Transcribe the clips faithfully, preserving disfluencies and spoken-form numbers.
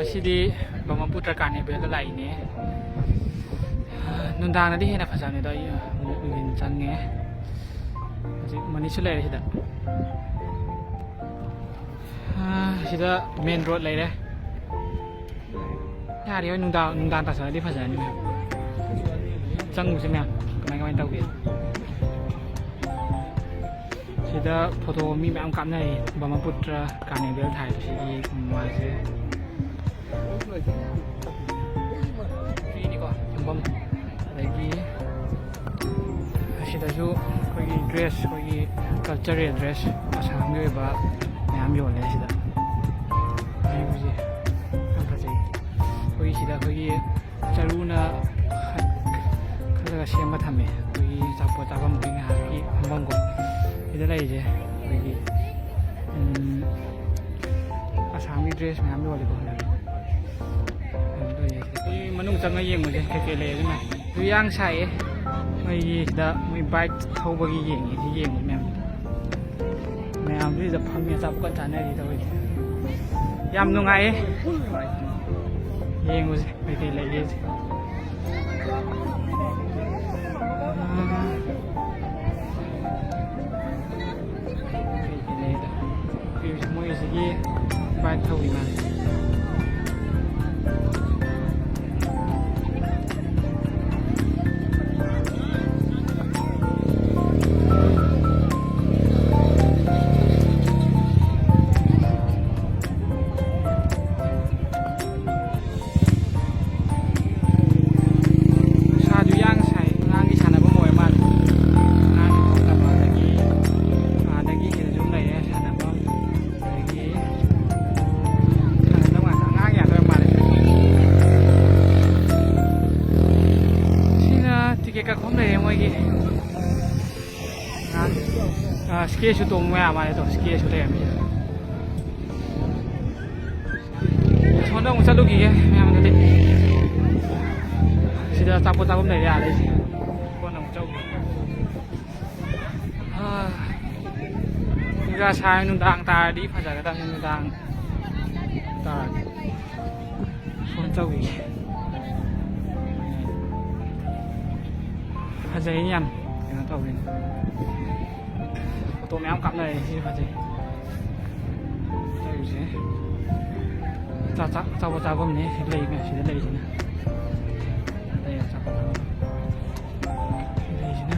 ꯑꯁꯤꯗꯤ ꯕ꯭ꯔꯍꯃꯄꯨꯇ꯭ꯔ ꯀꯥꯔꯅꯤꯚꯦꯜꯗ ꯂꯥꯛꯏꯅꯦ꯫ ꯅꯨꯡꯗꯥꯡꯗꯗꯤ ꯍꯦꯟꯅ ꯐꯖꯕꯅꯦ, ꯑꯗꯣ ꯑꯩ ꯑꯃꯨꯛ ꯅꯨꯡꯊꯤꯟ ꯆꯪꯉꯦ꯫ ꯍꯧꯖꯤꯛ ꯃꯅꯤꯁꯨ ꯂꯩꯔꯦ ꯁꯤꯗ꯫ ꯑꯥ, ꯁꯤꯗ ꯃꯦꯟ ꯔꯣꯗ ꯂꯩꯔꯦ꯫ ꯌꯥꯔꯦ, ꯍꯣꯏ, ꯅꯨꯡꯗꯥꯡ, ꯅꯨꯡꯗꯥꯡ ꯇꯥꯁꯜꯂꯗꯤ ꯐꯖꯔꯅꯤ ꯃꯌꯥꯝ꯫ ꯆꯪꯉꯨꯁꯦ ꯃꯌꯥꯝ, ꯀꯃꯥꯏ ꯀꯃꯥꯏꯅ ꯇꯧꯒꯦ? ꯁꯤꯗ ꯐꯣꯇꯣ ꯃꯤ ꯃꯌꯥꯝ ꯀꯥꯞꯅꯔꯤ, ꯕ꯭ꯔꯍꯃꯄꯨꯇ꯭ꯔ ꯀꯥꯔꯅꯤꯚꯦꯜ ꯊꯥꯏꯕꯁꯤꯒꯤ ꯃꯥꯁꯦ꯫ ꯐ꯭ꯔꯤꯅꯤꯀꯣ, ꯆꯪꯐꯝ꯫ ꯑꯗꯒꯤ ꯑꯁꯤꯗꯁꯨ ꯑꯩꯈꯣꯏꯒꯤ ꯗ꯭ꯔꯦꯁ, ꯑꯩꯈꯣꯏꯒꯤ ꯀꯜꯆꯔꯦꯜ ꯗ꯭ꯔꯦꯁ, ꯑꯁꯥꯝꯒꯤ ꯑꯣꯏꯕ ꯃꯌꯥꯝ ꯌꯣꯜꯂꯦ ꯁꯤꯗ꯫ ꯚ꯭ꯌꯨꯁꯦ ꯌꯥꯝ ꯐꯖꯩ꯫ ꯑꯩꯈꯣꯏꯒꯤ ꯁꯤꯗ ꯑꯩꯈꯣꯏꯒꯤ ꯆꯔꯨꯅ ꯈꯜꯂꯒ ꯁꯦꯝꯕ ꯊꯝꯃꯦ꯫ ꯑꯩꯈꯣꯏꯒꯤ ꯑꯆꯥꯄꯣꯠ ꯆꯥꯐꯝꯒꯤ ꯉꯥꯏꯍꯥꯛꯀꯤ ꯐꯝꯐꯝꯀꯣ꯫ ꯁꯤꯗ ꯂꯩꯔꯤꯁꯦ ꯑꯩꯈꯣꯏꯒꯤ, ꯎꯝ, ꯑꯁꯥꯝꯒꯤ ꯗ꯭ꯔꯦꯁ ꯃꯌꯥꯝ ꯌꯣꯜꯂꯤꯀꯣ꯫ ꯀꯩꯅꯣ ꯇꯧꯔꯤꯁꯦ꯫ ꯑꯩ ꯃꯅꯨꯡ ꯆꯪꯉ ꯌꯦꯡꯉꯨꯁꯦ ꯀꯩꯀꯩ ꯂꯩ ꯑꯗꯨꯅ꯫ ꯑꯗꯨ ꯌꯥꯡ ꯁꯥꯏꯌꯦ꯫ ꯃꯣꯏꯒꯤ ꯁꯤꯗ ꯃꯣꯏ ꯕꯥꯏꯛ ꯊꯧꯕꯒꯤ ꯌꯦꯡꯉꯤ, ꯁꯤ ꯌꯦꯡꯉꯤ ꯃꯌꯥꯝ꯫ ꯃꯌꯥꯝꯁꯤꯗ ꯐꯝꯃꯤ, ꯑꯆꯥꯄꯣꯠ ꯀꯟꯅ ꯆꯥꯅꯔꯤ ꯇꯧꯔꯤꯁꯦ꯫ ꯌꯥꯝ ꯅꯨꯡꯉꯥꯏꯌꯦ꯫ ꯌꯦꯡꯉꯨꯁꯦ ꯀꯩꯀꯩ ꯂꯩꯒꯦꯁꯦ꯫ ꯀꯩꯀꯩ ꯂꯩꯗ꯫ ꯃꯣꯏꯁꯤꯒꯤ ꯕꯥꯏꯛ ꯊꯧꯔꯤ ꯃꯥꯜꯂꯦ꯫ ꯅꯨꯡꯁꯥꯁꯨ ꯌꯥꯡ ꯁꯥꯏ꯫ ꯑꯉꯥꯡꯒꯤ ꯁꯥꯟꯅꯐꯝ ꯑꯣꯏꯔ ꯃꯥꯜꯂꯦ꯫ ꯑꯉꯥꯡꯒꯤ ꯊꯣꯛꯅꯕ ꯑꯗꯒꯤ ꯑꯥꯗꯒꯤ ꯁꯤꯗꯁꯨ ꯂꯩꯔꯦ ꯁꯥꯟꯅꯐꯝ꯫ ꯑꯗꯒꯤ ꯁꯥꯟꯅꯐꯝ ꯉꯥꯛꯇ꯫ ꯑꯉꯥꯡ ꯌꯥꯗꯣꯏ ꯃꯥꯜꯂꯦ꯫ ꯁꯤꯅ ꯇꯤꯀꯦꯠ ꯀꯛꯐꯝ ꯂꯩꯔꯦ ꯃꯣꯏꯒꯤ꯫ ꯑꯉꯥꯡ, ꯑꯥ, ꯁ꯭ꯀꯦꯠꯁꯨ ꯇꯣꯡꯕ ꯌꯥ ꯃꯥꯜꯂꯦ꯫ ꯇꯣ, ꯁ꯭ꯀꯦꯠꯁꯨ ꯂꯩꯔꯝꯃꯤ꯫ ꯁꯣꯝꯗ ꯑꯃꯨꯛ ꯆꯠꯂꯨꯈꯤꯒꯦ ꯃꯌꯥꯝꯗꯨꯗꯤ꯫ ꯁꯤꯗ ꯑꯆꯥꯄꯣꯠ ꯆꯥꯐꯝ ꯂꯩꯔꯦ ꯑꯥꯗꯩꯁꯦ꯫ ꯀꯣꯟꯅ ꯑꯃꯨꯛ ꯆꯠꯂꯨꯒꯦ꯫ ꯑꯥ, ꯄꯨꯡ ꯉꯁꯥꯏ ꯅꯨꯡꯗꯥꯡ ꯇꯥꯔꯗꯤ ꯐꯖꯒꯗꯕꯅꯤ, ꯅꯨꯡꯗꯥꯡ ꯇꯥꯔꯗꯤ꯫ ꯐꯣꯟ ꯇꯧꯈꯤꯒꯦ꯫ ꯐꯖꯩꯅꯦ ꯌꯥꯝ, ꯀꯩꯅꯣ ꯇꯧꯋꯤꯅꯦ꯫ ꯐꯣꯇꯣ ꯃꯌꯥꯝ ꯀꯥꯞꯅꯔꯦ꯫ ꯁꯤꯁꯨ ꯐꯖꯩ꯫ ꯇꯧꯔꯤꯁꯦ꯫ ꯆꯥ-, ꯆꯥ-, ꯑꯆꯥꯄꯣꯠ ꯆꯥꯐꯝꯅꯦ ꯁꯤ ꯂꯩ ꯃꯌꯥꯝ, ꯁꯤꯗ ꯂꯩꯔꯤꯁꯤꯅ꯫ ꯂꯩ ꯑꯆꯥꯄꯣꯠ ꯆꯥꯐꯝ꯫ ꯁꯤ ꯂꯩꯁꯤꯅ꯫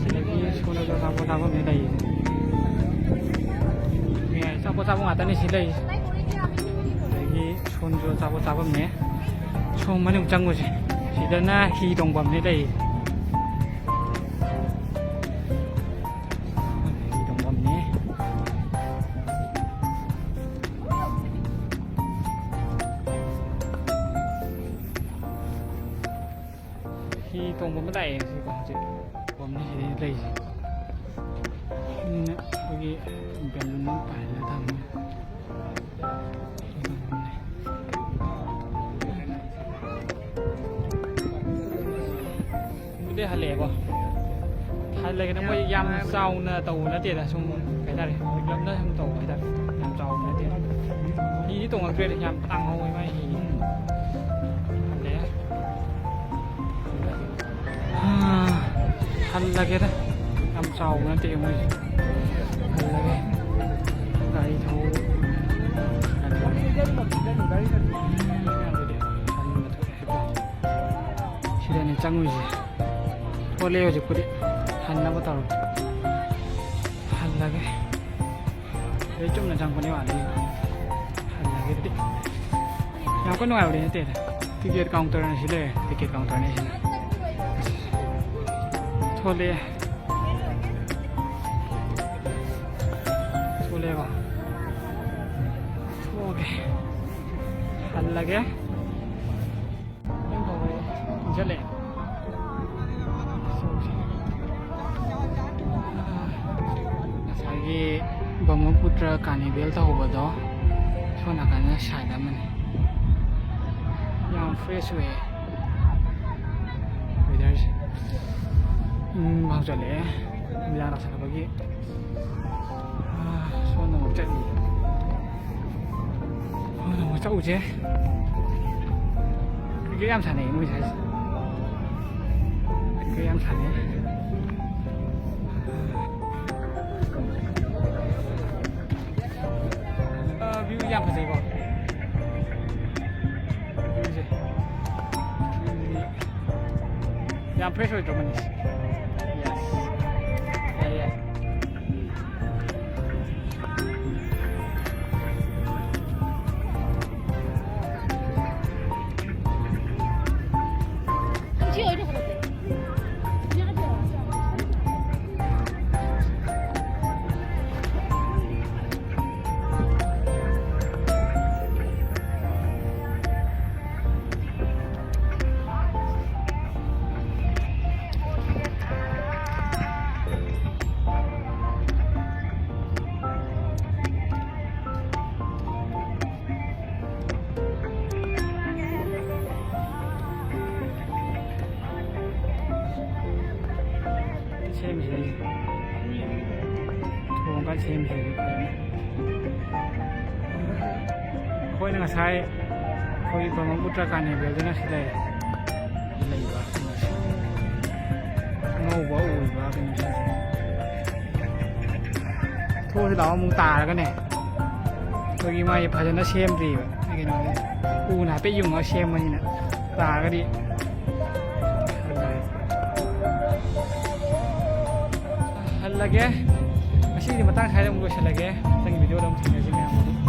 ꯁꯤꯗꯒꯤ ꯁꯣꯝꯗꯁꯨ ꯑꯆꯥꯄꯣꯠ ꯆꯥꯐꯝꯅꯦ ꯂꯩꯔꯤꯁꯦ꯫ ꯃꯌꯥꯝ ꯑꯆꯥꯄꯣꯠ ꯆꯥꯐꯝ ꯉꯥꯛꯇꯅꯦ ꯁꯤ ꯂꯩꯔꯤꯁꯦ꯫ ꯑꯗꯒꯤ ꯁꯣꯝꯁꯨ ꯑꯆꯥꯄꯣꯠ ꯆꯥꯐꯝꯅꯦ꯫ ꯁꯣꯝ ꯃꯅꯨꯡ ꯆꯪꯉꯨꯁꯦ꯫ ꯁꯤꯗꯅ ꯍꯤ ꯇꯣꯡꯐꯝꯅꯦ ꯂꯩꯔꯤꯁꯦ꯫ ꯍꯤ ꯇꯣꯡꯐꯝꯅꯦ꯫ ꯍꯤ ꯇꯣꯡꯕ ꯑꯃ ꯂꯥꯛꯑꯦ ꯉꯁꯤꯀꯣ, ꯍꯧꯖꯤꯛ ꯇꯣꯡꯐꯝꯅꯦ ꯁꯤꯗꯩ ꯂꯩꯔꯤꯁꯦ꯫ ꯃꯤꯅ ꯑꯩꯈꯣꯏꯒꯤ ꯕꯦꯂꯨꯟ ꯑꯃ ꯄꯥꯏꯔꯒ ꯊꯝꯃꯦ꯫ ꯕꯨꯗꯤ ꯍꯜꯂꯛꯑꯦꯀꯣ꯫ ꯍꯜꯂꯒꯅ ꯃꯣꯏ ꯌꯥꯝ ꯆꯥꯎꯅ ꯇꯧꯕ ꯅꯠꯇꯦꯗ, ꯁꯨꯝ ꯀꯩ ꯍꯥꯏꯇꯥꯔꯦ, ꯄꯤꯛꯂꯞꯅ ꯁꯨꯝ ꯇꯧꯕ ꯍꯥꯏꯇꯥꯔꯦ, ꯌꯥꯝ ꯆꯥꯎꯕ ꯅꯠꯇꯦ꯫ ꯍꯤꯗꯤ ꯇꯣꯡꯉꯛꯇ꯭ꯔꯦꯗ, ꯌꯥꯝ ꯇꯥꯡꯍꯧꯋꯦ ꯃꯥꯏ ꯍꯤ꯫ ꯍꯜꯂꯛꯑꯦ꯫ ꯍꯜꯂꯒꯦꯗ꯫ ꯌꯥꯝ ꯆꯥꯎꯕ ꯅꯠꯇꯦ ꯃꯣꯏꯁꯦ꯫ ꯍꯜꯂꯒꯦ꯫ ꯒꯥꯔꯤ ꯊꯧ꯫ ꯁꯤꯗꯅꯦ ꯆꯪꯉꯨꯏꯁꯦ꯫ ꯊꯣꯛꯂꯛꯑꯦ ꯍꯧꯖꯤꯛꯄꯨꯗꯤ꯫ ꯍꯟꯅꯕ ꯇꯧꯔꯣ꯫ ꯍꯜꯂꯒꯦ꯫ ꯑꯗꯩ ꯆꯨꯝꯅ ꯆꯪꯉꯛꯄꯅꯦ ꯃꯥꯗꯤ꯫ ꯍꯜꯂꯒꯦ ꯑꯗꯨꯗꯤ꯫ ꯌꯥꯝ ꯀꯟꯅ ꯅꯨꯡꯉꯥꯏꯕꯗꯤ ꯅꯠꯇꯦꯗ꯫ ꯇꯤꯀꯦꯠ ꯀꯥꯎꯟꯇꯔꯅ ꯁꯤ ꯂꯩꯔꯦ꯫ ꯇꯤꯀꯦꯠ ꯀꯥꯎꯟꯇꯔꯅꯦ ꯁꯤꯅ꯫ ꯊꯣꯛꯂꯛꯑꯦ꯫ ꯊꯣꯛꯂꯛꯑꯦꯀꯣ꯫ ꯊꯣꯛꯑꯒꯦ꯫ ꯍꯜꯂꯒꯦ꯫ ꯏꯟꯖꯜꯂꯛꯑꯦ꯫ ꯉꯁꯥꯏꯒꯤ ꯕ꯭ꯔꯍꯃꯄꯨꯇ꯭ꯔ ꯀꯥꯔꯅꯤꯚꯦꯜ ꯇꯧꯍꯧꯕꯗꯣ ꯁꯣꯝ ꯅꯥꯀꯟꯗ ꯁꯥꯏꯠ ꯑꯃꯅꯤ꯫ ꯌꯥꯝ ꯐ꯭ꯔꯦꯁ ꯑꯣꯏꯌꯦ ꯋꯦꯗꯔꯁꯦ꯫ ꯎꯝ, ꯃꯥꯡ ꯆꯠꯂꯛꯑꯦ꯫ ꯅꯨꯃꯤꯗꯥꯡ ꯂꯥꯛꯁꯜꯂꯛꯄꯒꯤ꯫ ꯑꯥ, ꯁꯣꯝꯗ ꯑꯃꯨꯛ ꯆꯠꯂꯤ꯫ ꯁꯣꯝꯗ ꯑꯃꯨꯛ ꯆꯠꯂꯨꯁꯦ꯫ ꯀ꯭ꯔꯤꯀꯦꯠ ꯌꯥꯝ ꯁꯥꯟꯅꯩ ꯃꯣꯏ ꯁ꯭ꯋꯥꯏꯁꯦ꯫ ꯀ꯭ꯔꯤꯀꯦꯠ ꯌꯥꯝ ꯁꯥꯟꯅꯩ꯫ ꯑꯥ, view ꯌꯥꯝ ꯐꯖꯩꯀꯣ꯫ View ꯁꯦ꯫ ꯌꯥꯝ fresh ꯑꯣꯏꯗ꯭ꯔꯣ ꯃꯅꯤꯁꯦ? Yes. ꯌꯥꯏ, ꯌꯥꯏ꯫ ꯁꯦꯝꯃꯤꯁꯦ ꯑꯩꯁꯦ꯫ ꯊꯣꯡꯉꯒ ꯁꯦꯝꯃꯤꯁꯦ ꯑꯩꯁꯦ꯫ ꯑꯩꯈꯣꯏꯅ ꯉꯁꯥꯏ ꯑꯩꯈꯣꯏꯒꯤ ꯕ꯭ꯔꯍ꯭ꯃꯄꯨꯇ꯭ꯔ ꯀꯥꯔꯅꯤꯚꯦꯜꯗꯨꯅ ꯁꯤ ꯂꯩꯔꯦ꯫ ꯂꯩꯕ ꯑꯉꯧꯕ ꯑꯣꯏꯕ ꯀꯩꯅꯣꯁꯦ꯫ ꯊꯣꯛꯑꯁꯤ ꯂꯥꯛꯑꯣ꯫ ꯑꯃꯨꯛ ꯇꯥꯔꯒꯅꯦ, ꯑꯩꯈꯣꯏꯒꯤ ꯃꯥꯒꯤ ꯐꯖꯅ ꯁꯦꯝꯗ꯭ꯔꯤꯕ ꯀꯩꯅꯣꯁꯦ꯫ ꯎꯅ ꯍꯥꯏꯐꯦꯠ ꯌꯨꯡꯉꯒ ꯁꯦꯝꯕꯅꯤꯅ ꯇꯥꯔꯒꯗꯤ꯫ ꯍꯜꯂꯒꯦ꯫ ꯉꯁꯤꯒꯤꯗꯤ ꯃꯇꯥꯡ ꯁ꯭ꯋꯥꯏꯗ ꯑꯃꯨꯛ ꯂꯣꯏꯁꯤꯜꯂꯒꯦ꯫ ꯃꯊꯪꯒꯤ video ꯗ ꯑꯃꯨꯛ ꯊꯦꯡꯅꯁꯤ ꯃꯌꯥꯝ꯫